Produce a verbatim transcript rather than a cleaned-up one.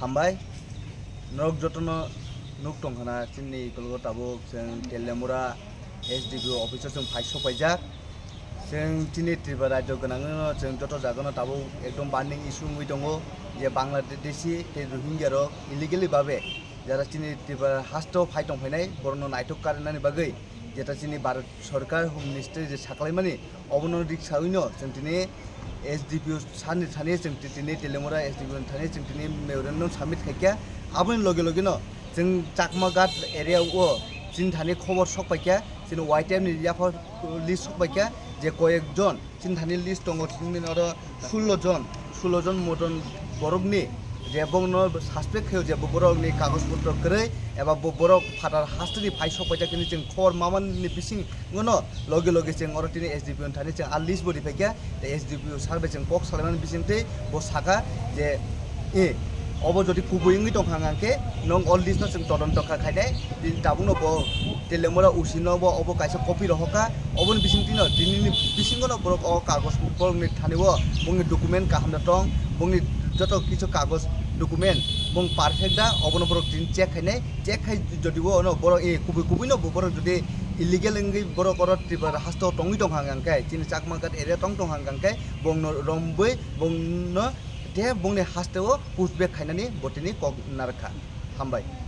Hambai, norok jotono nuk tong khana chini ikologo tabuk chwng Teliamura S D P O office o chwng phai sokpaijak. Chwng chini Tripura rajyo gwnangno chwng joto jagano tabuk ekdom burning issue wngwi tongo je Bangladeshi tei Rohingya rok illegally babe jara chini Tripura hasteo phai tong phainai borokno naithok karinani bagwi jeta chini Bharat Sorkar Home Ministry je saklaimani obono riksawino chwng tini S D P O sani thani chwng ti-, tini Teliamura S D P O ni thani chwng tini memorandum submit khaikha. Aboni loge loge no chwng Chakma Ghat area o chini thani khobor sok paikha, chini Y T F ni yapha list sok paikha je koyek jon chini thani list tongo, chini oro sullo jon, sullo jon moton borokni je bongno suspect khayo je bo borokni kagoj potro kwrwi eba bo borok phatar hasteni phai sok paijak hwnwi chwng khobor mamani bising ngono loge loge chwng oro tini S D P O ni thani chwng a list bo riphaikha, tei S D P O sir bai chwng kok salaimani bisingtwi bo sakha je, e, obo jodi kubui wngwi tongkha hwnka khe nwng o list no chwng todonto kha khainai, tini tabukno bo Teliamura O C no bo obo kaisa copy rohorkha, oboni bisingtwino tinini bisingono borok o kagoj borokni thani o bongni document kaham da tong, bongni joto kisu kagoj document bong perfect da, obono borok tini check khainai, check khai jodi o ono borok, e, kubui kubui no bo borok jodi illegal wngwi borok oro Tripura haste o tongwi tongkha hwnka khe, chini Chakma Ghat area tong tongkha hwnka khe bongno romwi bongno tei bongni haste o push back khainani bo tini kok narwkha. Hambai.